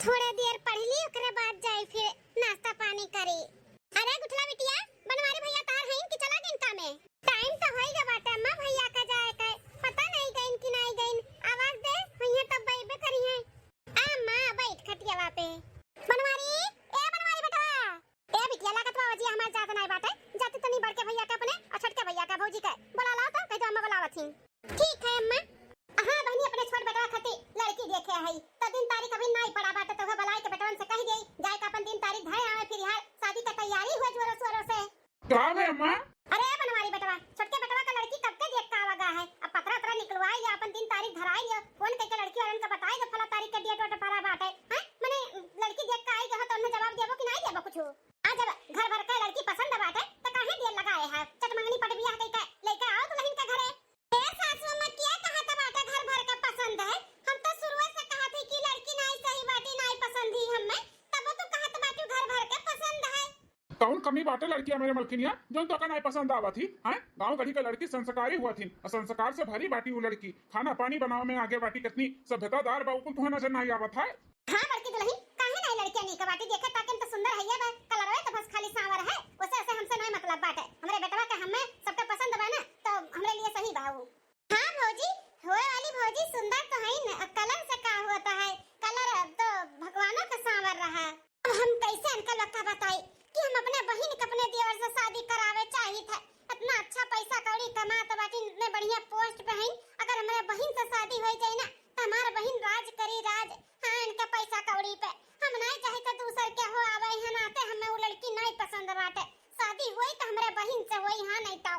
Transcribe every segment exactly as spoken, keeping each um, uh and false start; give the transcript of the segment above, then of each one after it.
थोड़े देर पढ़ ली, ओकरे बाद जाई फिर नाश्ता पानी करी। अरे गुठला बिटिया, बनवारी भैया तार हईन कि चला गईन कामे? टाइम तो होई गया बाटे अम्मा भैया का जाए के, पता नहीं गईन कि नहीं गईन। आवाज दे, भैया तब बैबे करी है। आ माँ बैठ खटियावा पे। बनवारी, ए बनवारी बेटवा, ए बिटिया लागत बा जी हमार जात नहीं बाटे, जाती तनी बड़के भैया के अपने और छोटके भैया के भौजी के बोला लाओ तो, कह दो अम्मा बोलावत ही। ठीक है अम्मा। हाँ बहनी, अपने छोट बेटवा खातिर लड़की देखे हई, तो दिन तारीख अभी नाई पड़ा बाटे, तो उहे बलाई के बेटवन से कह देई, जाए के अपन दिन तारीख धरे आवे, फिर यहाँ शादी के तैयारी हुए जोरों शोरों से। का है अम्मा? अरे बनवारी बेटवा, छोटके बेटवा का लड़की कब के देख के आवा गा है, अब पतरा उतरा निकलवाई लिया, अपन दिन तारीख धराई लिया, फोन करके लड़की वालन का बताई दो, फला तारीख के डेट वेट पड़ा बाटे, हैं? मने लड़की देख के आई गए हो तो उन्हें जवाब देबो कि नहीं देबो कुछ? आ जब घर भर के लड़की पसंद बाटे, तो काहे देर लगाए है? चट मंगनी पट बियाह कइके लेके आओ दुल्हन के घरे। ए सासू अम्मा, क्या कहत बाटे घर भर के पसंद है? हम तो शुरुए से कहत ही कि लड़की नाई सही बाटी, नाई पसंद ही हमें, तब तो कहत बाटू घर भर के पसंद है। कौन कमी बाटे लड़किया मेरे मलकिनिया, जौन तोका नाई पसंद आवत ही, हैं? गाँव गढ़ी के लड़की संस्कारी हुआ थी, और संस्कार से भरी बाटी वो लड़की, खाना पानी बनावे में आगे बाटी, कितनी सभ्यतादार बा, वो कुल तुहे नजर नाई आवत है। हाँ बड़की दुल्हन, काहे नाई लड़किया नीक बाटी? देखे ताके में तो सुंदर हइये बा, कलरवे तो बस खाली सांवर है, ओसे, ओसे हमसे नाई मतलब बाटे। हमरे बेटवा के हमें सबके पसंद बा ना, तो हमरे लिए सही बा ऊ। हाँ भौजी, होए वाली भौजी सुंदर तो है न, कलर से का होता है? कलर तो भगवानों का सांवर रहा। अब हम कैसे अनकल बक्का बताई कि हम अपने बहिन के अपने देवर से शादी करावे चाहित है। इतना अच्छा पैसा कौड़ी कमात बाटी, इतने बढ़िया पोस्ट पे हैं, अगर हमरे बहिन से शादी हो जाए ना तो हमार बहिन राज करी राज। हाँ, इनका पैसा कौड़ी पे हम नहीं चाहे तो दूसर के हो आवे, यहाँ नाते हमें वो लड़की नहीं पसंद बाटे। शादी होई तो हमरे बहिन से होई, हाँ नहीं तो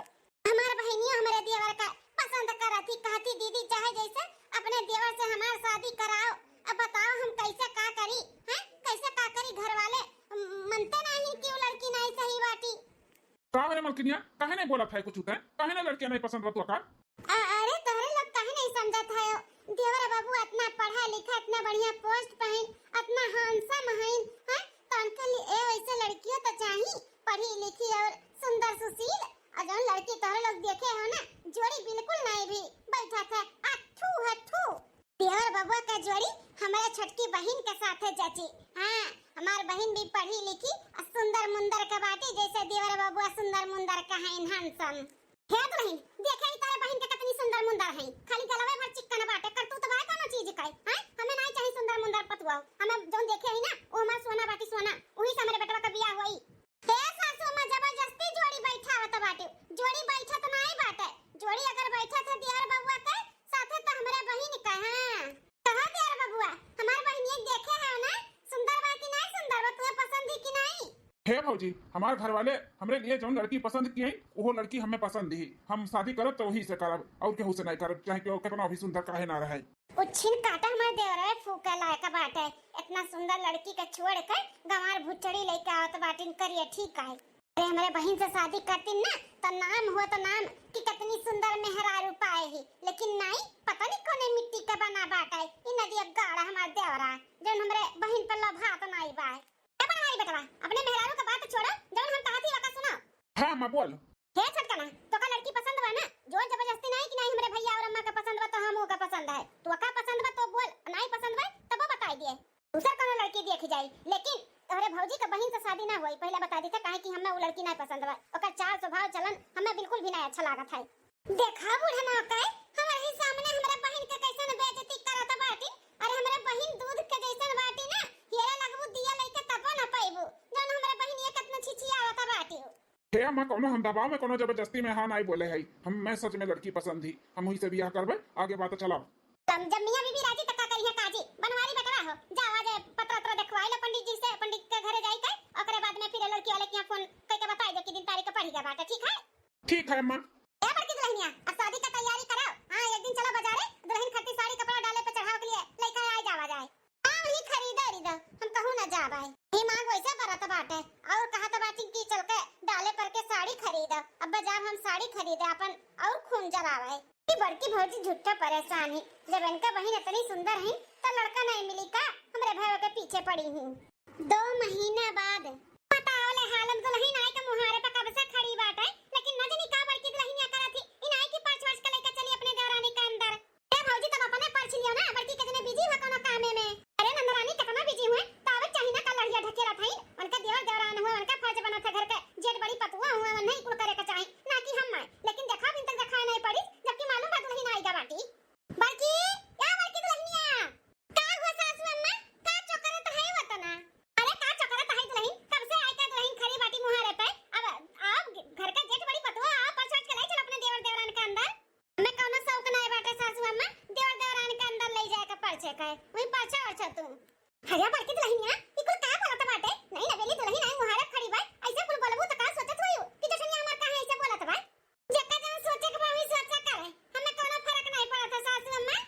हमार बहिनिया हमरे देवर का पसंद करत ही, कहती दीदी चाहे जैसे अपने देवर से हमार शादी कराओ। अब बताओ हम कैसे का करी, हैं? कैसे का करी? घर वाले मनते नहीं कि वो लड़की नहीं सही बाटी। का रे मलकिनिया, काहे नहीं बोलत है कुछ होता है? काहे ना लड़कियां नहीं पसंद बा तोका? अ-, अरे तोहरे लोग काहे नहीं समझत है? देवर बाबू इतना पढ़ा लिखा, इतना बढ़िया पोस्ट पे हैं, इतना हैंडसम हैं, हैं? तो उनके लिए ए वैसे लड़कियों तो चाहिए, पढ़ी लिखी और सुंदर सुशील। और जौन लड़की तोहरे लोग देखे हो ना, जोड़ी बिल्कुल नहीं भी बैठत है, अथू हथू। देवर बबुआ का जोड़ी हमारे छोटकी बहिन के साथे जची। हाँ, हमार बहिन भी पढ़ी लिखी और सुंदर मुंदर के बाटी, जैसे देवर बबुआ सुंदर मुंदर का हैं, handsome। हे दुल्हन, देखे ही तारे बहिन के कितनी सुंदर मुंदर है, खाली गलवे भर चिक्कन बाटे, करतूत बा कोनो चीज का? हैं? हमें नहीं चाहिए सुंदर मुंदर पतुआ, हमें जौन देखे ही ना, वो हमार सोना बाटी सोना, वही से हमारे बेटवा का बियाह होई। हे सासू अम्मा, जबरदस्ती जोड़ी बैठावत बाटे। जोड़ी बैठत नाई बाटे। जोड़ी अगर बैठत है देवर बबुआ के साथे त हमरे बहिन के, हाँ। कहा देवर बबुआ, हमार बहिनिया देखे है ना, सुंदर बा कि नाई सुंदर बा, तुहे पसंद ही कि नाई? हे भौजी, हमार घर वाले हमरे लिए जौन लड़की पसंद किए, वो लड़की हमें पसंद ही। हम शादी करब तो वही से करब, और केहू से नहीं करब, चाहे केहू कितना भी सुंदर काहे ना रहे। उच्छिन काटा हमार देवरे फूके लायक बाटे। इतना सुंदर लड़की के छोड़ के गंवार भुचड़ी लेके आवत बाटिन करिए, ठीक है। अरे हमरे बहिन से शादी करतीन ना, तो नाम हुआ तो नाम कि कितनी सुंदर मेहरारू पाए ही, लेकिन नहीं, पता नहीं कौने मिट्टी के बना बाटे। ई नदिया गाड़ा हमार देवरा, जौन हमरे बहिन पे लोभात नाई बा। ए बनवारी बेटवा, अपने मेहरारू के बात छोड़ा, जौन हम कहत ही ओका सुना। हाँ अम्मा बोल। हे छोटकना, तोका लड़की पसंद बा ना? जोर जबरदस्ती नहीं कि नहीं हमरे भैया और अम्मा का पसंद बा तो हम ओका पसंद है। तोका पसंद बा तो बोल, नहीं पसंद बा तबो बताई दिए। दूसर कोनो लड़की देखी जाई, लेकिन तोहरे भौजी के बहिन से शादी ना होई, पहले बता देते, काहे कि हमें वो लड़की नहीं पसंद बा। ओकर चाल स्वभाव चलन हमें बिल्कुल भी नहीं अच्छा लागत है। देखा बूढ़ा नौकर, हमारे ही सामने हमरे बहिन के कैसन बेइज्जती करत बाटी। अरे हमरे बहिन दूध के जैसन बाटी ना, हेरे लगबू दिया लेके तबो ना पैबू, जौन हमरे बहिन ये कितना छिछियावत बाटी। हे अम्मा, कौनो हम दबाव में, कौनो जबरदस्ती में हाँ नाई बोले है। हम, मैं सच में लड़की पसंद ही, हम वही से बियाह करबे, आगे बात चलाओ। तब जब मियाँ बीबी राजी त का करिहे काजी, बनवारी बेटवा हो, जाओ आज पतरा उतरा देखवाई लो पंडित जी से, पंडित के घरे जाई के, ओकरे बाद में फिर लड़की वाले के यहाँ फोन करके बताई दे कि दिन तारीख के पड़ी गया बाटे, ठीक है? ठीक है अम्मा। ए बड़की दुल्हनिया, अब शादी का तैयारी कराओ। हाँ, एक दिन चलो बाजारे, दुल्हन खातिर साड़ी कपड़ा डाले पे चढ़ावे के लिए लेके आ जावा जाए। हाँ, वही खरीदा रीदा, हम कहूँ ना जाब आए। दिमाग वैसे बरत बाटे, और कहत बाटी कि चल के डाले पर के साड़ी खरीदा। अब जाब हम साड़ी खरीदे, अपन और खून जरावे। ई बड़की भौजी झूठा परेशान ही, जब इनका बहिन इतनी सुंदर ही, तो लड़का नहीं मिली का? हमरे भाई के पीछे पड़ी ही। दो महीना बाद। बताओ ले हालम, दुल्हन आए के मुहारे पे कब से खड़ी बाटे, लेकिन न जानी का बड़की दुल्हनिया करत ही, इन आए की पर्स वर्स के लेके चली अपने देवरानी के अंदर। ए भौजी, तब अपने पर्स लियो ना, बड़की के जने बिजी हो कोनो कामे में। अरे नंदरानी, कितना बिजी हुए, अरे बड़की दुलहिनिया, ई कुल का बोलत बाटे? नई नवेली दुलहिन आई मुहारे खड़ी बा, ऐसे कुल बोलबू त का सोचत होई कि जेठनिया हमार काहे ऐसे बोलत बा? जेका जौन सोचे के बा, वही सोचा करे, हमें कोनो फर्क नहीं पड़त है सासू अम्मा।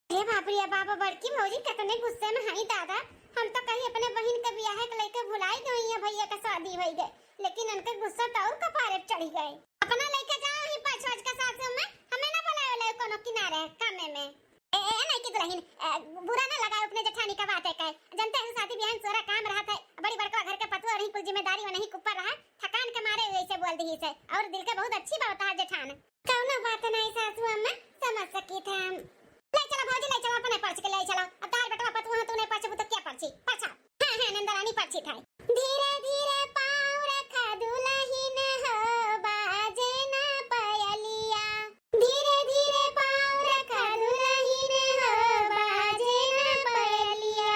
अरे बाप रे बाप, बड़की भौजी कितने गुस्से में हई दादा। हम तो कहीं अपने बहिन के बियाह के लेके भुलाई गई है, भैया के शादी होई गए, लेकिन उनके गुस्सा तो और कपारे पे चढ़ी गए। अपना लेके जाओ ही पाँच बज का सासू अम्मा, हमें ना बुलावे ले कोनो किनारे कामे में। ए, ए, नहीं की दुलहिन, ए, बुरा ना लगाए अपने जेठानी का बात है, कहे जनते हैं शादी बियाह में सोरा काम रहत है, बड़ी बड़का घर के पतोह रही, कुल जिम्मेदारी वनही के ऊपर रहा, थकान के मारे वैसे बोल दी से, और दिल के बहुत अच्छी बात है जेठान। कौनो बात नहीं सासू अम्मा, समझ सकी थे हम। ले चला भौजी, ले चला, अपने पर्ची के ले चला। अब तार बेटवा पतुआ तू नहीं पर्चबू तो क्या पर्ची? पर्चा। हाँ, हाँ, नंदरानी पर्ची था। धीरे धीरे पाँव रखा दुलहिन हो, बाजे ना पयलिया। धीरे धीरे पाँव रखा दुलहिन हो, बाजे ना पयलिया।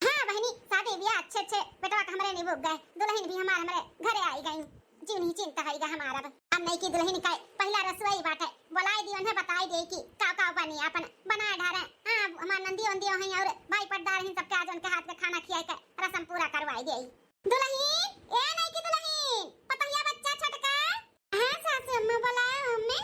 हाँ बहिनी, शादी बियाह अच्छे अच्छे बेटवा का हमरे निबुक गए, दुलहिन भी हमार हमरे घरे आई गई। जीव नहीं चिंता होइगा हमारा अब। अब नई की दुलहिन का पहिला रसोई बाटे, बुलाई दी उन्हें, बताई दे कि काव काव बनी, अपन बनाए ढारे। हाँ, हमार नंदी उंदी हैं और भाई पटदार हैं, सबके आज उनके हाथ के खाना खियाई के रसम पूरा करवाई दे। दुलहिन, ए नई की दुलहिन, पतहिया बच्चा छोटका। हाँ सासू अम्मा, बुलाए हमें।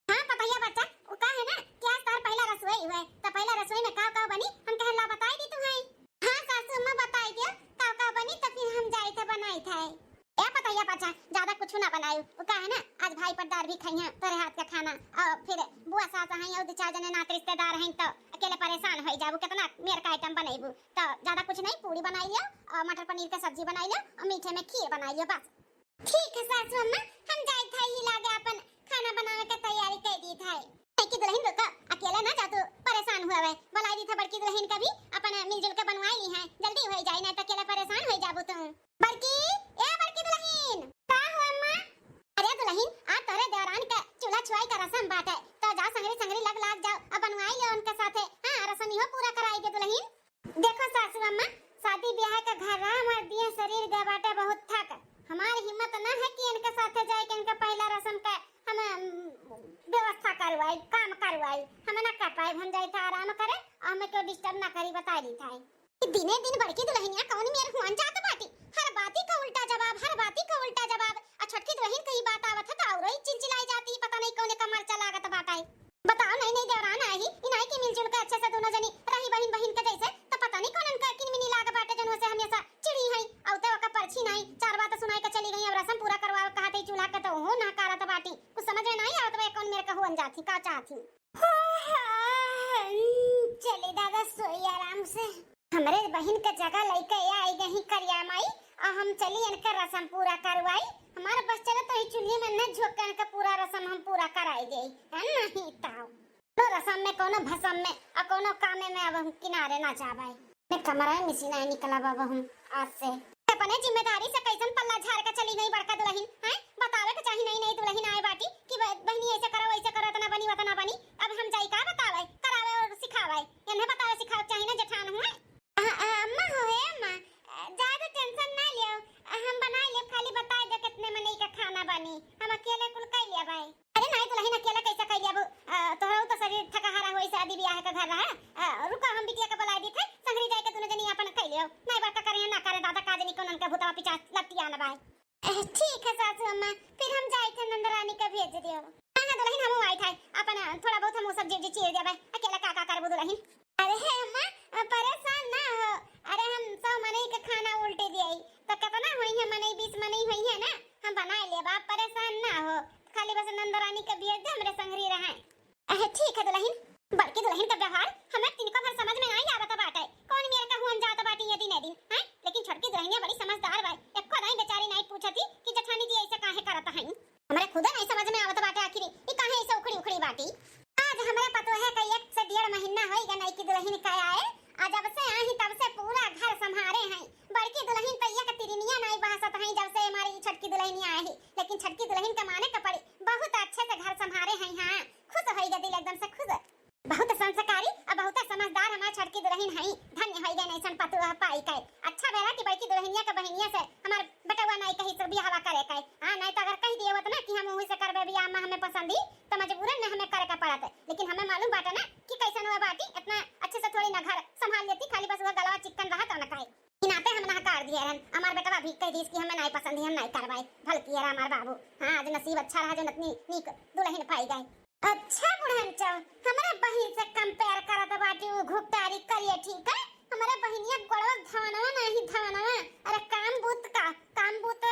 हाँ पतहिया बच्चा, वो का है ना कि आज तार पहिला रसोई हुए, तो पहिला रसोई में काव काव बनी, हम कहे ला बताई दी तुम्हें। हाँ सासू अम्मा, बताई दियो, काव काव बनी तो फिर हम जाई थे बनाई थे। ए पतहिया बच्चा, ज्यादा कुछ ना बनायू, वो का है ना, आज भाई पटदार भी खाई हैं तोरे हाथ का खाना, और फिर बुआ सास हैं और दो चार जने नात रिश्तेदार हैं, तो अकेले परेशान हो जाबू, कितना मेर का आइटम बनैबू। तो ज्यादा कुछ नहीं, पूरी बनाई लियो और मटर पनीर का सब्जी बनाई लियो और मीठे में खीर बनाई लियो बस। ठीक है सासू अम्मा, हम जाई थे ही लागे अपन खाना बनावे के तैयारी कर दी थे। नहीं की दुलहिन रुको, अकेले ना जा तू, परेशान हुआ है, बुलाई दी थे बड़की दुलहिन का भी, अपन मिलजुल के बनवाई ली है, जल्दी हो जाए, नहीं तो अकेले परेशान हो जाबू तू। बड़की, ए बड़की दुलहिन। का हो अम्मा? अरे दुलहिन, आज तोरे देवरान के चूल्हा छुआई का रसम बाटे, तो जा संगरी संगरी लग लाग जाओ, अब बनवाई ले उनके साथे। हाँ, रसम इहो पूरा कराई दे दुलहिन। देखो सासू अम्मा, शादी ब्याह का घर रहा, हमार दिए शरीर गए बाटे बहुत थक। हमार हिम्मत ना है कि इनके साथे जाए के इनका पहला रसम का हम, अम, व्यवस्था करवाई, काम करवाई। हम ना कर पाए, हम जाए था आराम करे, और हमें क्यों डिस्टर्ब ना करी, बताई दी था। ई दिने दिन बड़की दुलहिनिया कौन मेर हुअन जात बाटी। हर बाती का उल्टा जवाब, हर बाती का उल्टा जवाब। आ छोटकी दुलहिन कही बात आवत है तो औरो ही चिलचिलाई जाती, पता नहीं कौने का मरचा लागत बाटे। बताओ, नई नई देवरान आई, इनाई की मिलजुल के अच्छे से दोनों जनी रही बहिन बहिन के जैसे, तो पता नहीं कौन इनका किनमिनी लाग बाटे जनुआ से हमेशा चिढ़ी है। औते ओका परछी नहीं, चार बात सुनाई के चली गई, अब रसम पूरा करवाओ कहते ही चूल्हा के तो ओहो नहकारत बाटी। कुछ समझ में नहीं आवत बा कौन मेर का हुअन जाती, का चाहती। चले दादा सोई आराम से। हमरे बहिन के जगह लइके आई गई करिया माई, और हम चली इनका रसम पूरा करवाई। हमारे बस चलो तो ही चूल्हे में न झोंक के इनका पूरा रसम हम पूरा कराई दे। है नहीं ताऊ। कोनो रसम में, कोनो भसम में, और कोनो कामे में अब हम किनारे ना जाबाई। मैं कमरा में से नहीं निकला बाबा हम आज से। अपने जिम्मेदारी से कैसन पल्ला झाड़ के चली गई बड़का दुलहिन, हैं? बतावे के चाही नई नई दुलहिन आए बाटी कि ब-, बहिनी ऐसे करो, वैसे करो, इतना बनी, उतना बनी। अब हम जाई का बतावे, करावे और सिखावे? इन्हें बतावे सिखावे के चाही ना जेठान हुए। अ-, अ-, अम्मा हो, हे अम्मा, अ, ज्यादा टेंशन ना लियो, अ, हम बनाई लेब, खाली बताई दे कितने मनई का खाना बनी, हम अकेले कुल कई लेबै। अरे नाई दुलहिन, अकेले कैसे कई लेबू? अ, तोहरो तो शरीर थका हारा होई, शादी ब्याह का घर रहा। अ, रुको, हम बिटिया के बुलाई दी थे, संगरी जाए के दोनों जनी अपन कई लियो। नाई बड़का करे ना करे, दादा का जनी कौन उनका भूतवा पिचास लतिया न बाय। अ, ठीक है सासू अम्मा, फिर हम जाए थे नंदरानी का भेज दियो। हाँ, हाँ दुलहिन, हमहू आई थे, अपन थोड़ा बहुत हमहू सब्जी उब्जी चीर देबै। अकेले का का करबू दुलहिन? अरे हे अम्मा, अ, परेशान ना हो। अरे हम सौ मनई के खाना उल्टे दिए, तो कितना होई है मनई, बीस मनई होई है ना, हम बनाए लेब, आप परेशान ना हो। खाली बस नंदरानी के भेज दे, हमरे संगरी रहे। अहे, ठीक है दुलहिन। बड़की दुलहिन का व्यवहार हमें तिनको भर समझ में नाई आवत बाटे। कौन मेर का हुअन जात बाटी ये दिने दिन, हैं? लेकिन छोटकी दुलहिनिया बड़ी समझदार बा। एको दाई बेचारी नाई पूछती कि जेठानी जी ऐसे काहे करत हैं। हमरे खुदे नाई समझ में आवत बाटे आखिर ई काहे ऐसे उखड़ी उखड़ी बाटी। आज हमरे पतोहे का एक से डेढ़ महीना होई गए नई की दुलहिन का आए। आ जब से आई तब से पूरा घर संभारे हैं। बड़की दुलहिन तो एक तिरनिया नाई बहसत हैं जब से हमारी छोटकी दुलहिनिया आई। लेकिन छोटकी दुलहिन के माने के पड़ी, बहुत अच्छे से घर संभारे हैं। हाँ, खुश होई गए दिल एकदम से खुश। बहुत संस्कारी और बहुत समझदार हमार छोटकी दुलहिन हई। धन्य होई गए ऐसन पतोह पाई के। अच्छा भेला कि बड़की दुलहिनिया के बहिनिया से हमार बेटवा नाई कही से बियाहवा करे के। हाँ, नाई तो अगर कह दिए होत ना कि हम वही से करबे बियाह, अम्मा हमें पसंद ही, तो मजबूरन में हमें करे का पड़त। लेकिन हमें मालूम बाटे ना कि कैसन हुआ बाटी, इतना अच्छे से थोड़ी ना घर संभाल लेती, खाली बस हुआ गलवा चिक्कन रहा तो ना कहे। इनाते हम नहकार दिए रहन, हमार बेटवा भी कह दीस कि हमें नहीं पसंद है, हम नहीं करवाए। भलकी है हमार बाबू, हाँ, आज नसीब अच्छा रहा जो नतनी नीक दुलहिन पाई गए। अच्छा बुढ़न चौ, हमरे बहिन से compare करत बाटी उ घुपटारी करिए, ठीक है? हमरे बहिनिया गोड़वा धानवा नहीं धानवा, अरे काम बूत का, काम बूत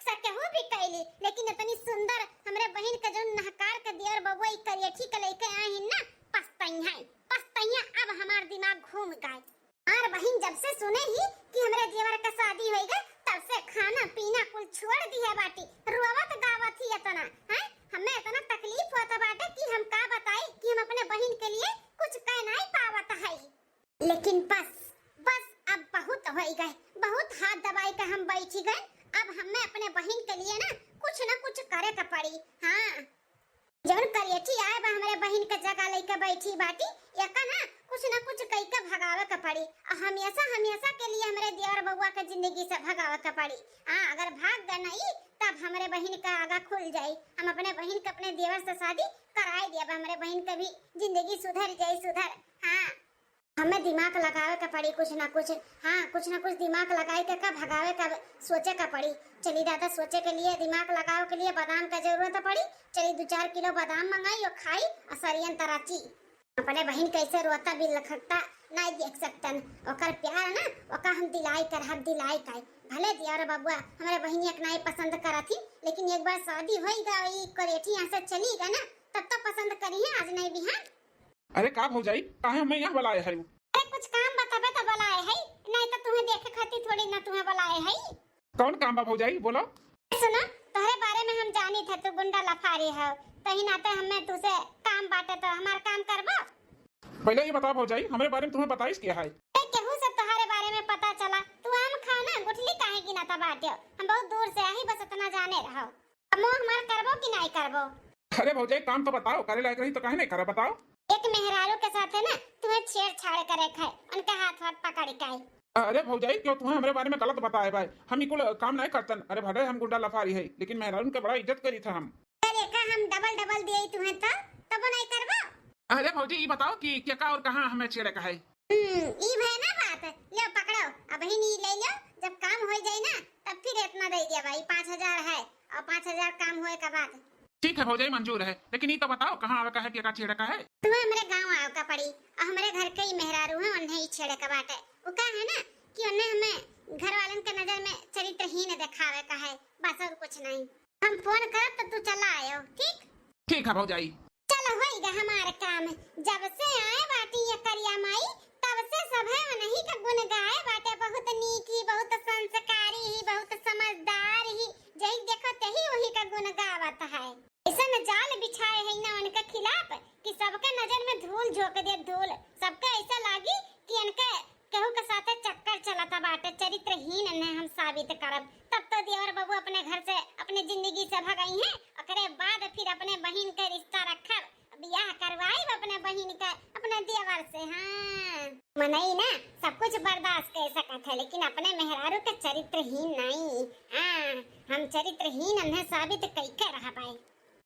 से केहू भी कैली, लेकिन इतनी सुंदर हमरे बहिन के जो नहकार के दियर बबुआ ई करिए ठीक लइके आहिन ना, पछतइहैं, पछतइहैं, अब हमार दिमाग घूम गए। हमार बहिन जब से सुने ही कि हमरे देवर का शादी होई गए, तब से खाना पीना कुल छोड़ दिहे बाटी, रोवत गावत ही इतना, हैं? हमें इतना तकलीफ होत बाटे कि हम का बताई कि हम अपने बहिन के लिए कुछ कह नहीं पावत है। लेकिन बस, बस अब बहुत होई गए, बहुत हाथ दबाई के हम बैठी गए। अब हमें अपने बहिन के लिए ना कुछ ना कुछ करे के पड़ी। हाँ, जौन करियठी आए बा हमरे बहिन के जगह लइके बैठी बाटी, एका ना कुछ ना कुछ कइके भगावे के पड़ी। आ हमेशा, हमेशा के लिए हमरे देवर बबुआ के जिंदगी से भगावे के पड़ी। हाँ, अगर भाग गए नहीं, तब हमरे बहिन का आगा खुल जाई। हम अपने बहिन के अपने देवर से शादी कराए दिया, हमरे बहिन के भी जिंदगी सुधर जाई, सुधर। हाँ। हमें दिमाग लगावे के पड़ी कुछ ना कुछ, हाँ, कुछ ना कुछ दिमाग लगाए के का भगावे का सोचे का पड़ी। चली दादा, सोचे के लिए, दिमाग लगावे के लिए बादाम का जरूरत पड़ी। चली दो चार किलो बादाम मंगाई और खाई और सरियन तराची। अपने बहिन कैसे रोता बिलखता नहीं देख सकतन। ओकर प्यार ना, ओका हम दिलाई कर, हम दिलाई कर। भले दिया रे बबुआ, हमरे बहिनिया के नहीं पसंद करत ही, लेकिन एक बार शादी होई गई, करेठी यहाँ से चली गई ना, तब तो पसंद करी है, आज नहीं बिहान। अरे का भौजाई, काहे हमें यहाँ बुलाए है? अरे कुछ काम बताबे तो बुलाए है, नहीं तो तुम्हें देखे खातिर थोड़ी ना तुम्हें बुलाए है। कौन काम बा भौजाई, बोलो। सुनो, तोहरे बारे में हम जानी थे तू गुंडा लफारी हो, तही नाते हमें तुसे काम बाटे तो हमार काम करबो। पहले ये बताओ भौजाई, हमरे बारे में तुम्हें बताइस क्या है? ए, केहू से तोहरे बारे में पता चला? तू आम खाओ ना, गुठली काहे गिनाता बाटे? हम बहुत दूर से आई, बस इतना जाने रहो। अब मोह हमार करबो कि नहीं करबो? अरे भौजाई, काम तो बताओ, करे लायक रही तो काहे नहीं करा, बताओ। एक मेहरारू के साथ है ना, तुम्हें छेड़छाड़ करे खाए, उनका हाथ वाथ पकड़ के आई। अरे भौजाई, क्यों तुम्हें हमरे बारे में गलत बताए भाई? हम इकुल काम नहीं करतन। अरे भले हम गुंडा लफारी है, लेकिन मेहरारू के बड़ा इज्जत करी था हम। अरे का हम डबल डबल दिए तुम्हें तो, तबो नहीं करबो? अरे भौजी, ई बताओ कि क्या का और कहाँ हमें छेड़े का है? हम्म, ई भय ना बात। लो पकड़ो, अबही नी ले लो, जब काम हो जाए ना, तब फिर इतना दे दिया भाई, पाँच हजार है, और पाँच हजार काम होए का बाद। ठीक है भौजाई, मंजूर है, लेकिन ई तो बताओ कहाँ आवे का है, क्या का छेड़े का है? तुम्हें हमरे गाँव आवे का पड़ी, और हमरे घर के ही मेहरारू है, उन्हें ही छेड़े का बाटे। वो का है ना कि उन्हें हमें घर वालन के नजर में चरित्रहीन दिखावे का है, बस और कुछ नहीं। हम फोन करब तो तू चला आयो, ठीक? ठीक है भौजाई। चलो होई गा हमार काम। जब से आए बाटी ये करिया माई, तब से सभे उन्हीं का गुण गाए बाटे। बहुत नीक ही, बहुत संस्कारी ही, बहुत समझदार ही। जही देखो तही वही का गुण गावत है। ऐसन जाल बिछाए है ना उनके खिलाफ कि सबके नजर में धूल झोंक दे, धूल। सबके ऐसा लागी कि इनके केहू के साथे चक्कर चलता बाटे, चरित्रहीन इन्हें हम साबित करब। तब तो देवर बबू अपने घर से, अपने जिंदगी से भगई हैं, ओकरे बाद फिर अपने बहिन के रिश्ता रखब, बियाह करवाइब अपने बहिन के अपने देवर से। हाँ, मनई ना सब कुछ बर्दाश्त कर सकत है, लेकिन अपने मेहरारू के चरित्रहीन नहीं। हाँ, हम चरित्रहीन इन्हें साबित कई के रहब।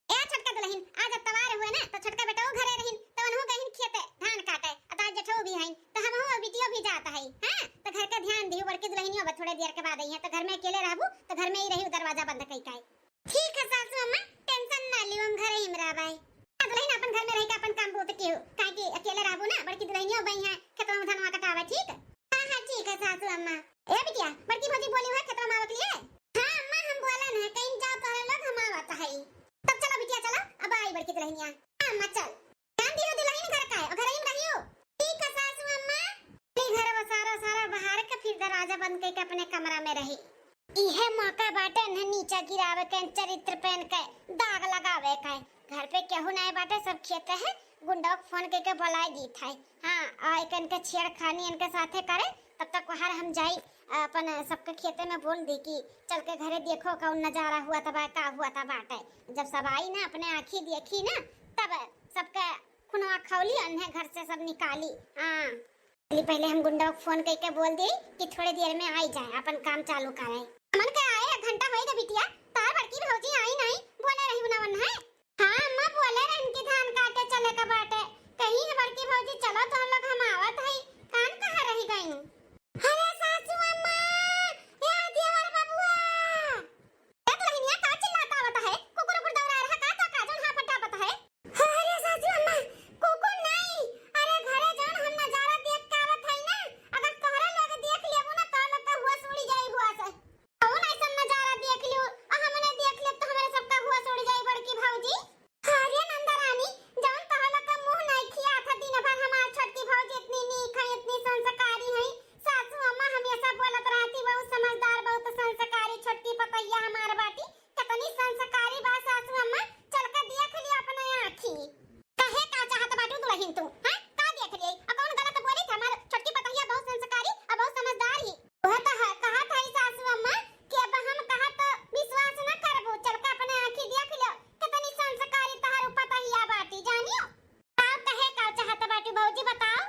ए छोटका दुलहिन, आज अतवार हुए ना, तो छोटका बेटऊ घरे रहिन, तो उनहु गहिन खेते धान काटे, आ तो आज जेठऊ भी हइन, तो हमहू और बिटियो भी जात हई, हाँ? तो घर के ध्यान दिहु, बड़की दुलहिनियो अब थोड़े देर के बाद आई है, तो घर में अकेले रहबू, तो घर में ही रही, दरवाजा बंद कई काई। ठीक है सासू अम्मा, tension ना लियो, हम घरे ही में रहबै। हाँ दुलहिन, अपन घर में रह के अपन काम बहुत किहु, काहे कि अकेले रहबू ना, बड़की दुलहिनियो बई है, खेतवा में धनवा कटावे, ठीक? हाँ, हाँ, ठीक है सासू अम्मा। ए बिटिया, बड़की भौजी बोली हुआ खेतवा में आवे के लिए? हाँ अम्मा, हम बोलन है, कहीं जाओ तोहरे लोग, हम आवत हई। तब चलो बिटिया, चलो, अब आई बड़की दुलहिनिया। हाँ अम्मा, चल। ध्यान दियो दुलहिन घर का है, घर ही में रहियो। ठीक है सासू अम्मा। फिर घर वो सारा, सारा बाहर के फिर दरवाजा बंद करके अपने कमरा में रही। इहे मौका बाटे इन्हें नीचा गिरावे के, चरित्र पे इनके दाग लगावे के। घर पे केहू नाय बाटे, सब खेते है, गुंडा के फोन करके बुलाए दीत है। हाँ, आ एक इनके छेड़खानी इनके साथे करे, तब तक वहार हम जाई, अपन सबके खेते में बोल दी कि चल के घरे देखो कौन नजारा हुआ तबा, का हुआ तबा बाटे। जब सब आई ना, अपने आँखी देखी ना, तब सबके खुनवा खौली, अन्हे घर से सब निकाली। हाँ। चली, पहले हम गुंडा को फोन करके बोल दी कि थोड़े देर में आई जाए, अपन काम चालू करे। हमन के आए एक घंटा होई गा बिटिया, तार बड़की भौजी आई नहीं, बोले रही उना वन है। हाँ अम्मा, बोले रहन कि धान काटे चले का बाटे, कहीं हम बड़की भौजी, चलो तो हम लोग, हम आवत हई। कान कहाँ रही गई? अरे सासू अम्मा, ए देवर बबुआ, ए दुल्हनिया का चिल्लात आवत है? कुकुर उकुर दौड़ा रहा का, तो का जौन हाफत डाबत है? अरे सासू अम्मा, कुकुर नहीं, अरे घरे जौन हम नजारा देख के आवत हई ना, अगर तोहरे लोग देख लेबू ना, तो लोग का होश उड़ी जाई हुआ से। कौन ऐसन नजारा देख लियो, आ हमने देख लेब तो हमरे सबका होश उड़ जाई बड़की भौजी। अरे नंदरानी, जौन तोहरा लोग का मुँह नइखी आथा, दिन भर हमार छोटकी भौजी इतनी नीक है, इतनी संस्कारी है। सासू अम्मा हमेशा बोलत रहती, "बहुत समझदार, बहुत संस्कारी छोटकी पतैया हमार बाटी, कितनी संस्कारी बा सासू अम्मा, चल के देख लियो अपने आँखी।" कहे का चाहत बाटू दुल्हन तू, हैं? का देख लिए? आ कौन गलत बोली था? हमार छोटकी पतैया बहुत संस्कारी आ बहुत समझदार ही। वह तो है, कहत है सासू अम्मा कि अब हम कहत तो विश्वास न करबू, चल के अपने आँखी देख लियो, कितनी संस्कारी तहार पतैया बाटी, जानियो। का कहे का चाहत बाटू भौजी, बताओ।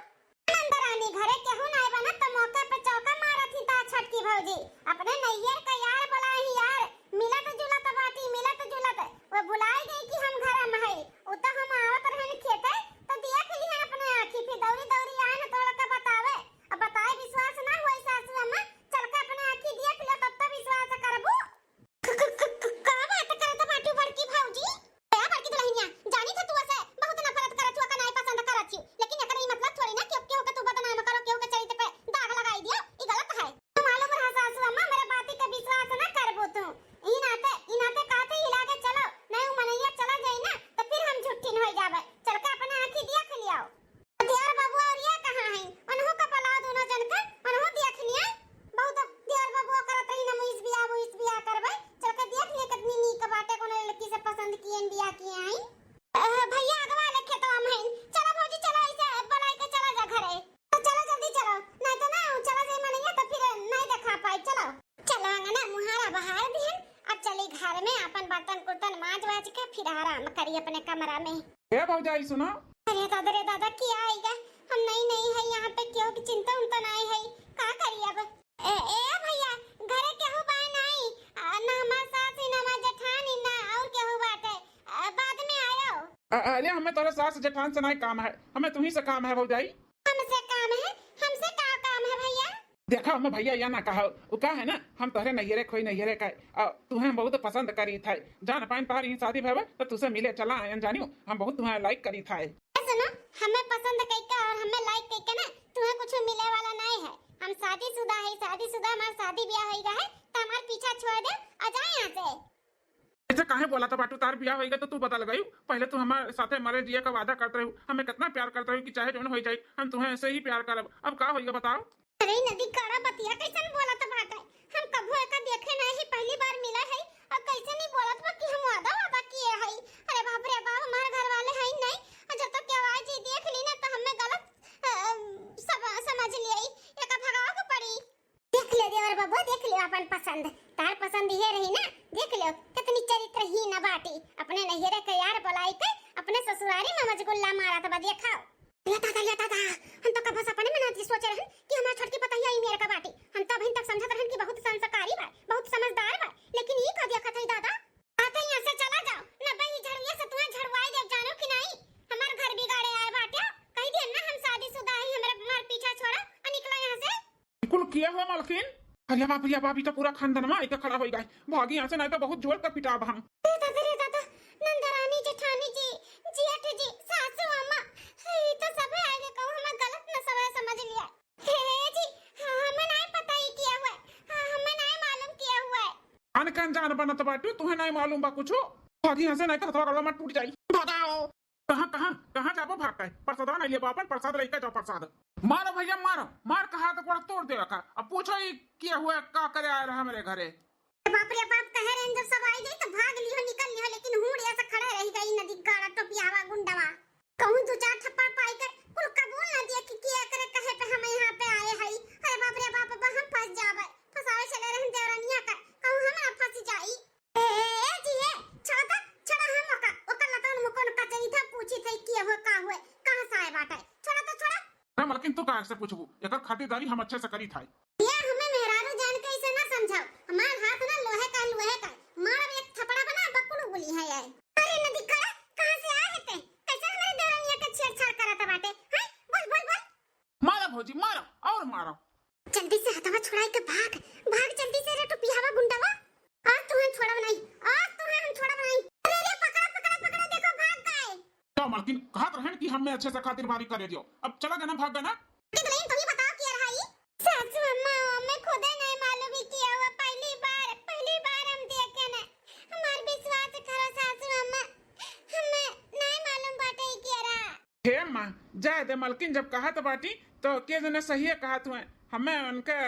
नंदरानी, घरे केहू नाई बनत त मौका पे चौका मारत ही ता छोटकी भौजी। अपने नैयर का यार बोलाई यार, मिलत जुलत बाटी, मिलत जुलत। वो भुलाई गई कि हम घर में है। उ तो हम आवत रहन खेते, तो देख लिहन अपने आँखी, फिर दौड़ी दौड़ी आए न तोड़ के बतावे। अब बताए विश्वास ना होई सासू अम्मा, चल के अपने आँखी देख लियो, तब तो विश्वास करबू। क-, क-, क-, क-, का बात करत बाटू बड़की भौजी? ए बड़की दुल्हनिया, जानी था तू ऐसे बहुत नफरत करत हुआ, का नाई पसंद करत हूँ, लेकिन एकर ई मतलब थोड़ी ना कि केहू के तू बदनाम करो, केहू के चरित्र पे दाग लगाई दियो, ई गलत है। तू मालूम रहा सासू अम्मा, मेरे बाती का विश्वास ना करबो तू। ई नाते, ई नाते कहते हिला के चलो, नहीं उ मनैया चला जाई ना, तो फिर हम झुट्ठिन हो जावे। चल के अपने आँखी देख लियाओ। देवर बबुआ और ये कहाँ है? उन्हों का बुलाओ दोनों जन का, उन्हों देख लिया। बहुत देवर बबुआ करत रही ना, मुइस बिया, मुइस बिया करबे। चल के देख लिया कितनी नीक बाटे, कोनो लड़की से पसंद किए न बिया किए आई। अ, भैया अगवा ले खेतवा में हैं। चलो भौजी, चलो ऐसे बुलाई के चला जा घरे। तो चलो जल्दी चलो, नहीं तो ना चला जाए मनैया तो फिर नहीं देखा पाई। चलो। चलो अंगना मुहारा बहार दिहन, अब चली घर में अपन बर्तन कुर्तन माज वाज के फिर आराम करी अपने कमरा में। ए भौजाई सुनो। अरे दादा रे दादा, क्या आएगा? हम नई नई है यहाँ पे, केहू की चिंता उनता नहीं है, का करी अब? ए, ए भैया, घरे केहू बा नहीं, आ, ना हमार सास ही, ना हमार जेठानी, ना और केहू बाटे, आ, बाद में आयो। अ-, अरे हमें तोरे सास जेठान से नहीं काम है, हमें तुम्ही से काम है भौजाई। हमसे काम है? हमसे का काम है भैया? देखा, हमें भैया या ना कहा, उ का है ना, हम तोहरे नैहरे खोई नैहरे का, आ, तुहें बहुत पसंद करी था, जान पाइन तोहरी शादी भवे तो तुसे मिले चला आयन जानियो, हम बहुत तुहें like करी था। ए सुनो, हमें पसंद कइके और हमें like कइके ना तुहें कुछ मिले वाला नहीं है। हम शादीशुदा है, शादीशुदा, हमार शादी ब्याह होइगा है, तो हमार पीछा छोड़ दे और जाए यहाँ से। ऐसे काहे बोला था बाटू, तार बियाह होइगा तो तू बदल गई। पहले तू हमारे साथे मरे जिए का वादा करत रही, हमें कितना प्यार करत रही कि चाहे जौन हो जाए, हम तुम्हें ऐसे ही प्यार करब। अब का होइगा बताओ? अरे नदी काड़ा बतिया कैसन बोलत बाटे? हम कभू एका देखे नहीं है, पहली बार मिला है और कैसे नहीं बोलत बा कि हम वादा वादा किए है। अरे बाप रे बाप, हमारे घर वाले हैं नहीं, और जब तक के आवाज ही देख ली ना तो हमें गलत, अ, अ, सम-, समझ लिए, एका भगावे के पड़ी। देख ले देवर बबुआ, देख ले अपन पसंद, तार पसंद ये रही ना, देख ले कितनी चरित्रहीन बाटी, अपने नैहरे के यार बुलाई के अपने ससुरारी में मजगुल्ला मारत बा, देखाओ। या दादा, या दादा, हम तो कबो सपने में ना सोचे रहन कि हमार छोटकी पतैया ई मेर का बाटी। हम तो अभी तक समझत रहन कि बहुत संस्कारी बा, बहुत समझदार बा, लेकिन ई का देखत है दादा? आते यहाँ से चला जाओ, न बई झड़ुआ से तुम्हें झड़वाई देव, जानो कि नहीं? हमार घर बिगाड़े आए बाटे, कही दिया ना हम शादीशुदा है, हमरे, हमार पीछा छोड़ा और निकलो यहाँ से। कुल किया हुआ मालकिन? अरे बाप रे बाप, ई तो पूरा खानदान में आके खड़ा होई गए। भागी यहाँ से, नहीं तो बहुत जोर कर पिटाब हम। ए दादा रे दादा, नंदरानी जेठानी जी, जेठ जी, सासू अम्मा, ई तो सबे आगे कहूँ हमें गलत न सबे समझ लिया। हे जी, हाँ, हमें नहीं पता ई किया हुआ है। हाँ, हमें नहीं मालूम किया हुआ है। अनकन जान बनत बाटू, तुहे नहीं मालूम बा कुछो। भागी यहाँ से, नहीं तो हथवा गलवा मत टूट जाई। भगाओ। कहाँ, कहाँ, कहाँ जाबो भाग के? प्रसादवा नहीं लेबो अपन, प्रसाद लेके जाओ, प्रसाद। मारो भैया, मारो, मार कहा तो पूरा तोड़ देवे का। अब पूछो ई किया हुआ, का करे आए रहा मेरे घरे? बाप रे बाप, कहे रहे जब सब आई जाई तो भाग लिहो, निकल लिहो, लेकिन हूँ ऐसा खड़ा रह गई नदी गाड़ा टोपियावा गुंडवा। कहूँ दो चार थप्पड़ पाई के कुल कबूल ना दिया कि किया करे कहे पे हम यहाँ पे आए हई। अरे बाप रे बाप, अब हम फंस जाबे, फंसावे चले रहन देवरनिया का, कहूँ हम ना फंस जाई। ए, ए, ए, जी, ए, छोड़ा तो, छोड़ा हम ओका, ओका लतन मुकोन कचरी था, पूछी थे, के हो, का हुए, कहाँ से आए बाटे? छोड़ा तो, छोड़ा। अरे मलकिन, तू काहे से पूछबू? एकर खातिरदारी हम अच्छे से करी था। ये हमें मेहरारू जान के इसे ना समझाओ। हमार हाथ ना लोहे का, लोहे का। मारब एक थपड़ा बना, बकुल बोली है ये। अरे नदी काड़ा, कहाँ से आए है ते? कैसे हमारे देवरनिया के छेड़छाड़ करत बाटे? कहत रहन कि हमें अच्छे से खातिर बारी करे दियो, अब चला गए ना, भाग गए ना। कि दुल्हन, तू ही बताओ कि रहा ई? सासू अम्मा, हमें खुदे नहीं मालूम ही किया हुआ, पहली बार, पहली बार हम देखे ना। हमार विश्वास करो सासू अम्मा, हमें नहीं मालूम बाटे ही किया रहा। हे अम्मा, जाए दे, मलकिन जब कहत बाटी तो के जने सहिए कहत हुए। हमें उनके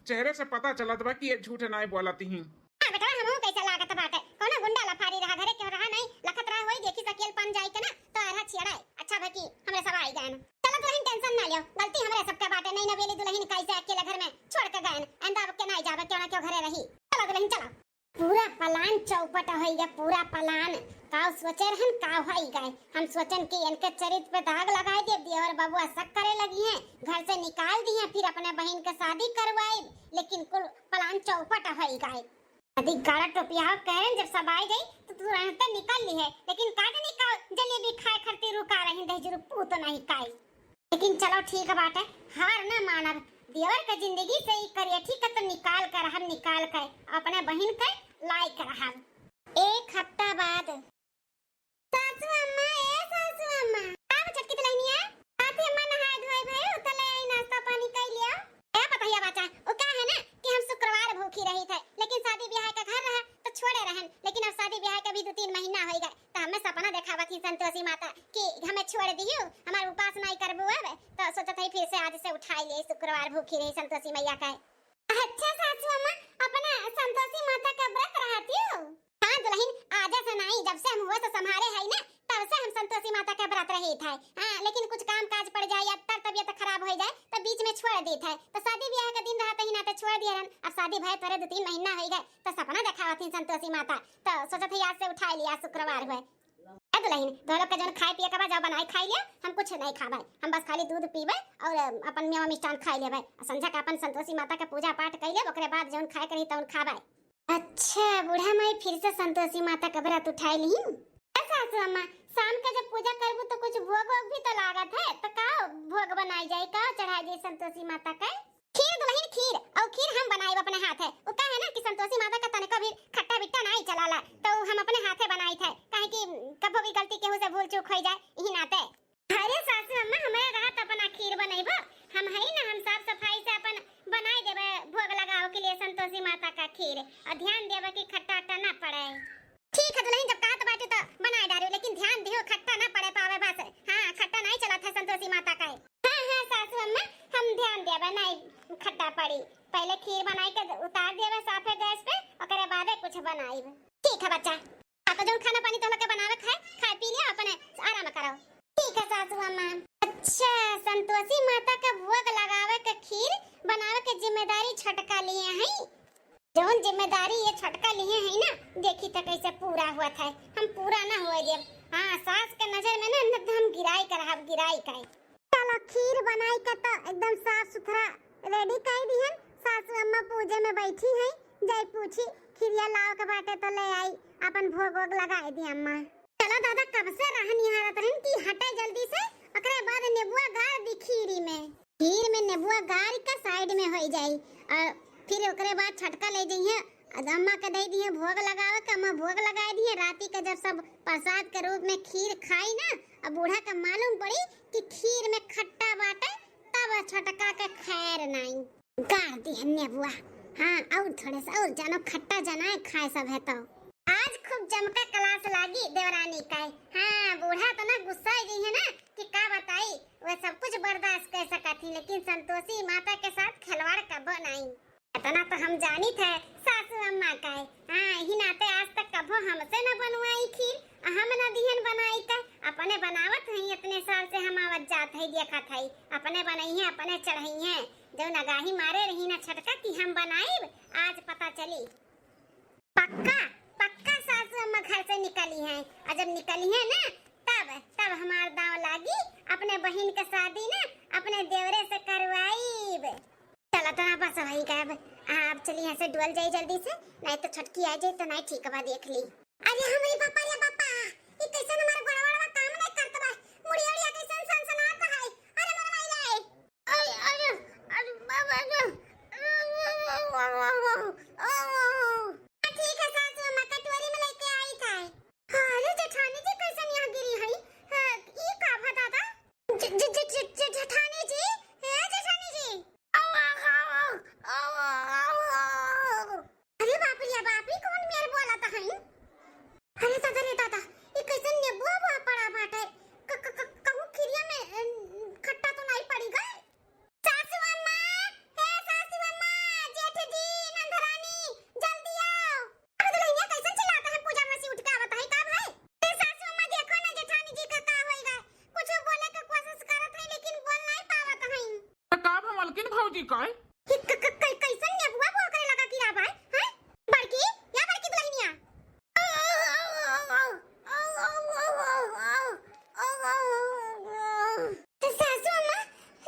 चेहरे से पता चलत बा कि ये झूठ नाई बोलत ही। हाँ बेटवा, हमहू कैसे लागत बाटे, कौनो गुंडा लफारी रहा, घरे के रहा नहीं, लखत रहा होई, देखी सकेल पन जाई के ना, तो अरहा छियड़ाए। अच्छा भा कि हमरे सब आई गए। चलो दुल्हन, tension ना लियो, गलती हमरे सबके बाटे, नहीं नवेली दुल्हन कैसे अकेले घर में छोड़ के गए, आइंदा अब के नहीं जावे, क्यों ना क्यों घरे रही। चलो दुल्हन चलो। पूरा plan चौपट होई गया, पूरा plan। का सोचे रहन, का होई गए? हम सोचन कि इनके चरित्र पे दाग लगाए दे, देवर बबुआ शक करे लगी हैं, घर से निकाल दिए, फिर अपने बहन के शादी करवाए, लेकिन कुल plan चौपट होई गए। यदि गाड़ा टोपिया कह रहे, जब सब आ गई तो तुरंत निकल ली है, लेकिन काट निकाल, जलेबी खाए खरती रुका रही, दहिजरू पूत नहीं काई। लेकिन चलो ठीक बाटे, हार ना मानब। देवर के जिंदगी से ई करियठी के तो निकाल कर हम निकाल के अपने बहिन के लाई कर हम। एक हफ्ता बाद। सासू अम्मा, ए सासू अम्मा। का हो छोटकी दुल्हनिया? सासू अम्मा नहाए धोए भए, उतले आई नाश्ता पानी कर लिया। ए पतहिया बाचा, वो का है ना कि हम शुक्रवार भूखी रही थे, लेकिन शादी ब्याह का घर रहा तो छोड़े रहन, लेकिन अब शादी ब्याह के भी दो तीन महीना हो गए, तो हमें सपना देखावत ही संतोषी माता कि हमें छोड़ दियो, हमार उपास नहीं करबू अब, तो सोचत है फिर से आज से उठाई ले, शुक्रवार भूखी रही संतोषी मैया का। अच्छा सासू अम्मा, अपना संतोषी माता का व्रत रहती हो? हाँ दुल्हन, आजे से नहीं, जब से हम हुआ से संभारे है ना, तब से हम संतोषी माता का व्रत रही थे। हाँ, लेकिन कुछ काम काज पड़ जाए या तर तबियत खराब हो जाए, तो बीच में छोड़ दी थे। तो शादी ब्याह का दिन रहते ही ना तो छोड़ दिए रहन। अब शादी भय तोरे दो तीन महीना हो गए, तो सपना देखावत ही संतोषी माता, तो सोचत ही आज से उठा लिया, शुक्रवार हुए। ए दुल्हन, तो लोग के जौन खाए पिए के बा, जाओ बनाए खाई लिया, हम कुछ नहीं खाबे, हम बस खाली दूध पीबे और अपन मेवा मिष्ठान खाई लेबे। आ संझा के अपन संतोषी माता के पूजा पाठ कई लेब, ओकरे बाद जौन खाए के रही तौन खाबे। अच्छा, बूढ़ा माई फिर से संतोषी माता के व्रत उठाए लिहिन। ए सासू अम्मा, शाम के जब पूजा करबू तो कुछ भोग वोग भी तो लागत है, तो का भोग बनाई जाए, का चढ़ाई जाए संतोषी माता के? खीर दुल्हन, खीर, और खीर हम बनाइब अपने हाथे। वो का है ना कि संतोषी माता का तनिको भी खट्टा बिट्टा नाई चलाला, तो हम अपने हाथे बनाई थे, काहे कि कबो भी गलती केहू से भूल चूक हो जाए, यही नाते। अरे सासू अम्मा, हमारे रहत अपना खीर बनइबो, हम हई ना, हम साफ सफाई से अपन बनाई देबे भोग लगावे के लिए संतोषी माता का खीर, और ध्यान देबे कि खट्टा अट्टा ना पड़े। ठीक है दुल्हन, जब कहत बाटे तो बनाए डारियो, लेकिन ध्यान दियो खट्टा ना पड़े पावे बस। हाँ, खट्टा नहीं चलत है संतोषी माता का। हाँ हाँ सासू अम्मा, हम ध्यान देबे, नहीं खट्टा पड़ी। पहले खीर बनाई के उतार देबे साफे गैस पे, ओकरे बादे कुछ बनाई। ठीक है बच्चा, आ तो जौन खाना पानी तो लोग के बनावे खाए, खाए पी लिया, अपने आराम करो। ठीक है सासू अम्मा। अच्छा, संतोषी माता का भोग लगावे के खीर बनावे के जिम्मेदारी छोटका लिए हैं। जौन जिम्मेदारी ये छोटका लिए हैं ना, देखी तो कैसे पूरा हुआ था, हम पूरा ना हुए देब। हाँ, सास के नजर में ना, न तो हम गिराई कर, हम गिराई का। चलो, खीर बनाई के तो एकदम साफ सुथरा ready कर दिहन। सासू अम्मा पूजे में बैठी हैं, जाई पूछी, खीरिया लाव के बाटे तो ले आई, अपन भोग वोग लगाए दी अम्मा। चला दादा, कब से रहन यहाँ रहत रहन कि हटे जल्दी से, ओकरे बाद नेबुआ गाड़ दी खीरी में। खीर में नेबुआ गाड़ के side में होई जाई, और फिर ओकरे बाद छोटका ले जइहे, अम्मा के दे दिहे भोग लगावे के, अम्मा भोग लगाए दिहे। राती के जब सब प्रसाद के रूप में खीर खाई ना, अब बूढ़ा के मालूम पड़ी कि खीर में खट्टा बाटे, तब छोटका के खैर नाई। गाड़ दिहे नेबुआ। हाँ, और थोड़े से और जानो खट्टा जनाए खाए सब है तो। आज खूब जमका class लागी देवरानी का। हाँ, बूढ़ा तो ना गुस्सा गई है ना कि का बताई, वह सब कुछ बर्दाश्त कर सकत ही, लेकिन संतोषी माता के साथ खिलवाड़ कबो नहीं। इतना तो हम जानी थे सासू अम्मा का। हाँ, यही नाते आज तक कबो हमसे न बनवाई खीर, हम न दिहन बनाई का। अपने बनावत हई, इतने साल से हम आवत जात हई, देखत हई, अपने बनई है, अपने चढ़ई है। जौन आगाही मारे रही ना छोटका कि हम बनाइब, आज पता चली। पक्का, पक्का सासू अम्मा घर से निकली हैं, और जब निकली हैं ना, तब, तब हमार दांव लागी, अपने बहिन के शादी ना अपने देवरे से करवाइब। चला तो ना बस वही का अब, आ, अब चली यहाँ से डुअल जाई जल्दी से, नहीं तो छोटकी आ जाई तो नहीं ठीक बा, देख ली। अरे हमरे पापा रे पापा, ई कैसन हमार गोड़वा वड़वा काम नहीं करत बा, मुड़िया उड़िया कैसन सनसनात है, अरे मरवाई जाए। अरे, अरे, अरे, बाबा रे। ठीक है, सासू अम्मा, कटोरी में लेके आई था। अरे, जेठानी जी, कैसन यहाँ गिरी हई? हाँ, ई का काय? क-, क-, क-, कैसन नेबुआ बोआ करे लगा कि राबाय, हैं? बड़की, या बड़की दुलहिनिया। सासू अम्मा,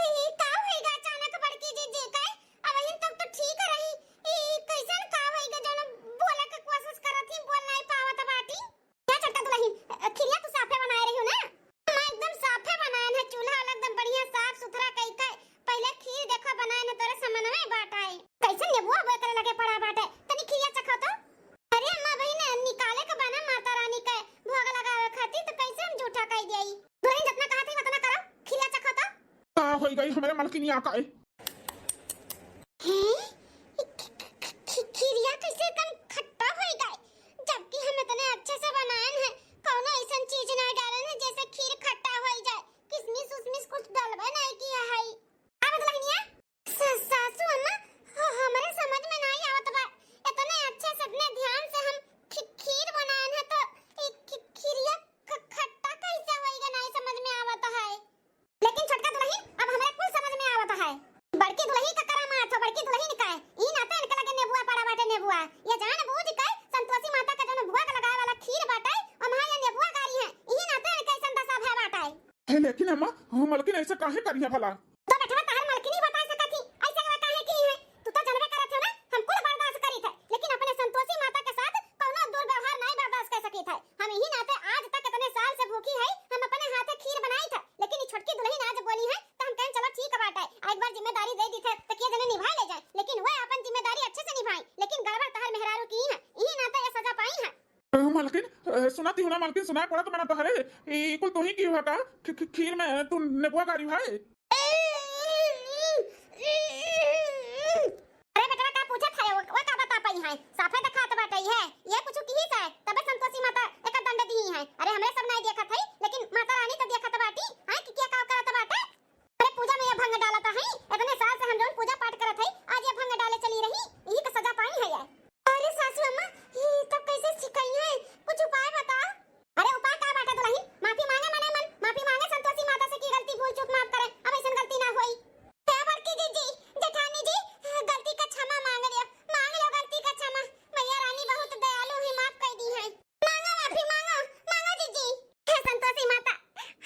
ई का होइगा अचानक बड़की जीजी के? अबहिन तक तो ठीक रही, ई कैसन का होइगा जौन बोले के कोशिश करत ही, बोल नाहीं पावत बाटी? क्या छोटका दुलहिन, अ, खीरिया तू साफे बनाए रही हो ना? हम एकदम साफे बनाएन है, चूल्हा वाला एकदम बढ़िया साफ सुथरा कई के। पहिले खीर देखो बनाएन है, तोरे समनवे बाटाई। कैसन नेबुआ बोए करे लगे पड़ा बाटे, तनी खीरिया चखो तो। अरे अम्मा बहिन, निकाले के बना माता रानी के भोग लगावे खातिर, तो कैसे हम जूठा कई दियाई? दुलहिन जितना कहा थी उतना करो, खीरिया चखो तो। का होई गई हमरे मलकिनिया का? हैं? खी-, खी-, खी-, खीरिया कैसे एकदम खट्टा होई गए, जबकि हम इतने अच्छे से बनाएन है, कौनो ऐसन चीज ना डालेन है जैसे खीर खट्टा होई जाए। किसमिस उसमिस कुछ डलबे नहीं किया है। अब दुलहिनिया, स-, सासू अम्मा, ह-, हमरे समझ में नहीं आवत बा, इतने अच्छे से, इतने ध्यान से हम खी-, खीर बनाएन है तो ई खी-, खीरिया ख-, खट्टा कैसे होई गए नहीं समझ में आवत है। लेकिन छोटका दुलहिन, अब हमरा कुल समझ में आवत है। बड़की दुलही का करामात हो, बड़की दुलहिन का है। ई नाते इनके लगे नेबुआ पड़ा बाटे, नेबुआ। ये जान बूझ के संतोषी माता के जौन भोग लगावे वाला खीर बाटे, ओम्हा ये नेबुआ गारी है। ई नाते इनके ऐसन दशा भय बाटे। हे, लेकिन अम्मा, हम मलकिन ऐसे काहे करिया भला? तो बेटवा, तहर मलकिन ही बता सकत ही, ऐसे वे काहे की है? तू तो जनबे करत हो ना, हम कुल बर्दाश्त करीत है, लेकिन अपने संतोषी माता के साथ कौनो दुर्व्यवहार नहीं बर्दाश्त कर सकीत है। हम यही नाते आज तक इतने साल से भूखी है, हम अपने हाथे खीर बनाई था, लेकिन ये छोटकी दुलहिन आज बोली है, तो हम कहें चलो ठीक बात है, एक बार जिम्मेदारी दे दी थे, तो किए जने निभाए ले जाए, लेकिन वह अपन जिम्मेदारी अच्छे से निभाई, लेकिन गड़बड़ तहर मेहरारू की है, यही नाते ये सजा पाई है। अ, मलकिन, अ, सुनाती हूँ ना मलकिन, सुनाई पड़ा तो मैंने तहरे, ई कुल तू ही की हुआ का? खी-, खी-, खीर में तू नेबुआ गारी है? अरे बेटवा, का पूछत है? वो, वो का बता पाई है? साफे देखात बाटे है। ये कुछ की है, तबे संतोषी माता एक दंड दी है। अरे हमरे सब नहीं देखत है, लेकिन माता रानी तो देखत बाटी है कि क्या का करत बाटे। अरे पूजा में ये भंग डालत है, इतने साल से हम जौन पूजा पाठ करत है, आज ये भंग डाले चली रही, यही का सजा पाई है ये। अरे सासू अम्मा, ये तब कैसे सिखाई है? कुछ उपाय बताओ। अरे उपाय का बाटे दुलहिन, माफी मांगे मने मन, माफी मांगे संतोषी माता से कि गलती भूल चूक माफ करे, अब ऐसन गलती ना होई। हे बड़की जीजी, जेठानी जी, गलती का क्षमा मांग लियो, मांग लो गलती का क्षमा। मैया रानी बहुत दयालु है, माफ कर दी है। मांगो माफी, मांगो, मांगो जीजी। हे संतोषी माता,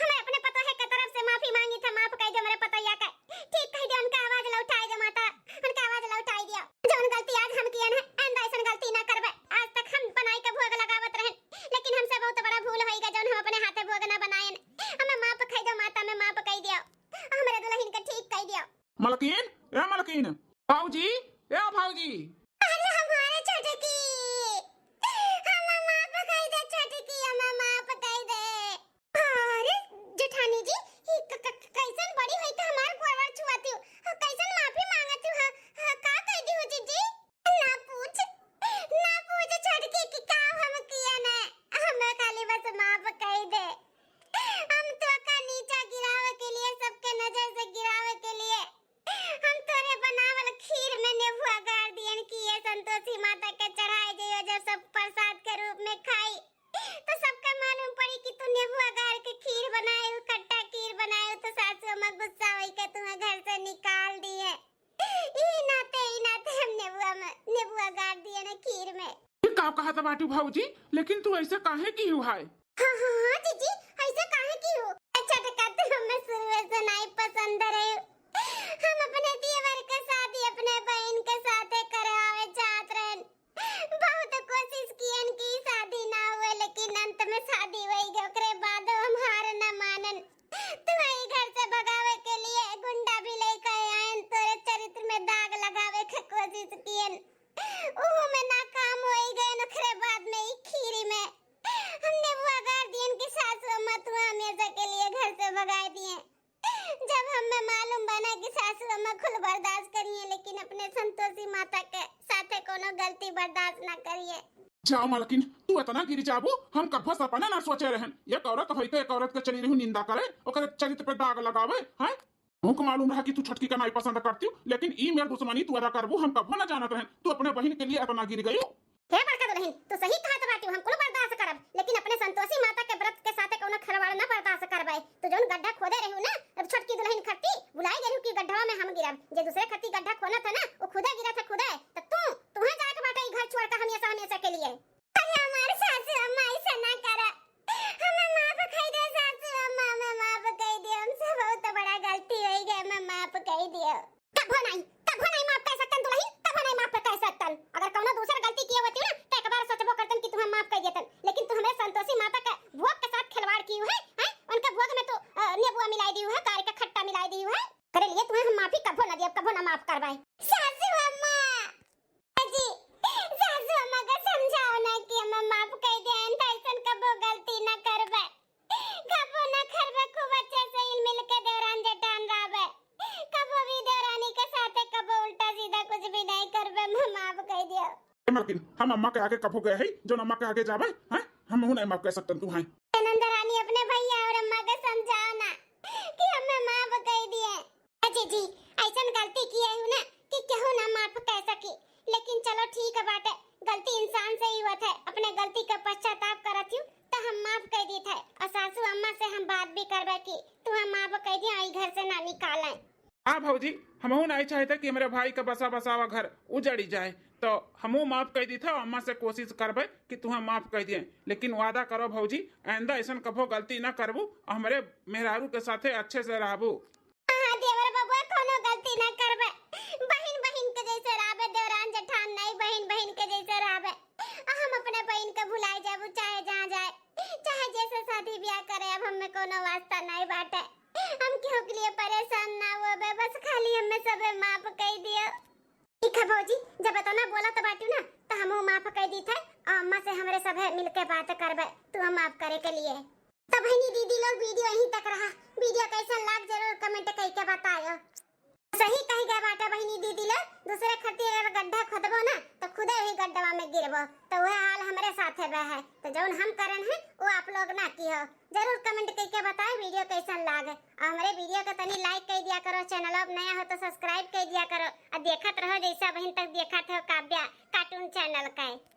हमें अपने पतोहे के तरफ से माफी मांगी था, माफ कर दे हमरे पतोहिया के। ठीक कह दे, उनका आवाज लौटाई दे माता, उनका आवाज लौटाई दियो। जौन गलती आज हम कियन है, आइंदा ऐसन गलती ना करबे। आज तक हम बनाई के भोग लगावत रहन, लेकिन हमसे बहुत बड़ा भूल होई गया, जौन हम अपने हाथे भोग ना बनायन। हमें माफ कह दो माता, हमें माफ कह दियो, हमरे दुलहिन के ठीक कह दियो। मलकिन, ए मलकिन, भौजी, ए भौजी। अरे हमारे छोटकी, हमें माफ कह दे छोटकी, हमें माफ कह दे। अरे जेठानी जी, ई क-, क-, क-, कैसन बड़ी होई के हमार गोड़वा छुआती हो? ह, कैसन माफी मांगती हो? ह, ह, का कह दी हो जीजी? ना पूछ, ना पूछ छोटकी कि का हम किया ना, हमें खाली बस माफ कह दे। हम तो का नीचा गिरावे के लिए, सबके नजर से गिरावे के लिए हम तोरे बनावल खीर में नेबुआ गार दियन कि ये संतोषी माता के चढ़ाए जइयो, जब सब प्रसाद के रूप में खाई। तो सबका मालूम पड़ी कि तू नेबुआ गार के खीर बनाए हो, खट्टा खीर बनाए हो, तो सासू अम्मा गुस्सा होई के तुम्हें घर से निकाल दिए। ई नाते, ई नाते हम नेबुआ में, नेबुआ गार दिए ना खीर में। ये का कहत बाटू भौजी, लेकिन तू ऐसे काहे की हुआ है? हाँ, हाँ, हाँ, जीजी, ऐसे काहे की हो? अच्छा, तो का तू हमें शुरू से नहीं पसंद रहे? हम अपने देवर के शादी अपने बहन के साथे करावे चाहत रहन। बहुत कोशिश कियन कि शादी ना हुए, लेकिन अंत में शादी होई गई। ओकरे बाद हम हार न मानन। तुम्हें घर से भगावे के लिए गुंडा भी लेकर आयन, तोरे चरित्र में दाग लगावे के कोशिश कियन, ओहू में नाकाम होई गयन। ओकरे बाद में ई खीरी में हम नेबुआ गार दियन कि सासू अम्मा तू हमेशा के लिए घर से भगाए दिए। जब हमें मालूम बना कि सासू अम्मा कुल बर्दाश्त करिए, लेकिन अपने संतोषी माता के साथे कोनो गलती बर्दाश्त ना करिए। जाओ मलकिन, तू इतना गिर जाबू, हम कभो सपना ना सोचे रहन। एक औरत होई के एक औरत के चली रहू निंदा करे, ओकरे चरित्र पे दाग लगावे, हैं? हमको मालूम रहा कि तू छोटकी का नाई पसंद करती हूँ, लेकिन ई मेर दुश्मनी तू अदा करबू, हम कभो ना जानत रहन। तू अपने बहिन के लिए इतना गिर गई। हे बड़का दुलहिन, तू सही कहत बाटू, हम कुल बर्दाश्त करब, लेकिन अपने संतोषी माता के व्रत के साथे कौनो खिलवाड़ ना बर्दाश्त करबे। तू जौन गड्ढा खोदे रहू ना, अब छोटकी दुलहिन खट्टी, भुलाई गई कि गड्ढा में हम गिरब, जे दूसरे खती गड्ढा खोनत है ना, वो खुदे गिरत है खुदे। तो तू, तुहे जाए के बाटे ई घर छोड़ के हमेशा, हमेशा के लिए। अरे हमार सासू अम्मा, ऐसा ना करा, हमें माफ कई दे सासू अम्मा, हमें माफ कई दे, हमसे बहुत बड़ा गलती होई गई, हमें माफ कई दियो। कभो नहीं, कभो नहीं माफ कई सकतन दुलहिन, कभो नहीं माफ कई सकतन। अगर कौनो दूसर गलती किए होती ना, तो एक बार सोचबो करतन कि तुहे माफ कई देतन, लेकिन तू हमरे संतोषी माता के भोग के साथ खिलवाड़ कियो है, हैं? उनके भोग में तू, अ, नेबुआ मिलाई दियो है, गारी का खट्टा मिलाई दियो है। करे लिए तुहे हम माफी कभो ना दियब, कभो ना माफ करबै। सासू अम्मा, जी, सासू अम्मा का समझाओ ना कि हमें माफ कई देन, तो ऐसन कबो गलती ना करबै। कबो ना करबै, खूब अच्छे से हिल मिल के देवरान जेठान रहबै। कबो भी देवरानी के साथे कबो उल्टा सीधा कुछ भी नहीं करबै, हमें माफ कई दियो। ए मलकिन, हम अम्मा के आगे कबो गए हई, जौन अम्मा के आगे जाबै, हैं? हमहू नहीं माफ कई सकतन तुहे। ननद रानी, अपने भैया और अम्मा के समझाओ ना कि हमें माफ कई दिए। अजय जी, ऐसन गलती किए हूँ ना कि केहू ना माफ कई सकी, लेकिन चलो ठीक बाटे, गलती इंसान से ही होत है, अपने गलती का पश्चाताप करत हूँ तो हम माफ कई दीत है। और सासू अम्मा से हम बात भी करबै कि तुहे माफ कई दिए, ई घर से ना निकालें। हाँ भौजी, हमहू नहीं चाहते कि हमरे भाई का बसा बसावा घर उजड़ी जाए, तो हमहू माफ कई दीत है, अम्मा से कोशिश करबै कि तुहे माफ कई दिए, लेकिन वादा करो भौजी, आइंदा ऐसन कभो गलती ना करबू और हमरे मेहरारू के साथे अच्छे से रहबू। हाँ, देवर बबुआ, कौनो गलती ना करबै। बहिन बहिन के जैसे रहबै, देवरान जेठान नहीं, बहिन बहिन के जैसे रहबै। आ हम अपने बहिन के भुलाए जाबू, चाहे जहाँ जाए, चाहे जैसे शादी ब्याह करे, अब हमें कौनो वास्ता नहीं बाटे। हम केहू के लिए परेशान ना होबे, बस खाली हमें सबे माफ कई दियो। ठीक है भौजी, जब इतना बोलत बाटू ना, तो हमहू माफ कई दीत है, और अम्मा से हमरे सभे मिलके बात करबै, तुहे माफ करे के लिए। तो बहिनी दीदी लोग, video यहीं तक रहा। Video कैसन लाग, जरूर comment कई के बतायो। सही कही गए बाटे बहिनी दीदी लोग, दूसरे खती अगर गड्ढा खोदबो ना, तो खुदे वही गड्ढवा में गिरबो। तो वह हाल हमरे साथे बे है। तो जौन हम करन है, वो आप लोग ना किहो। जरूर comment कई के बताए video कैसन लाग। और हमरे video के तनी like कई दिया करो, channel अब नया हो तो subscribe कई दिया करो। और देखत रहो जैसा बहिन तक देखत हो काव्या cartoon channel के।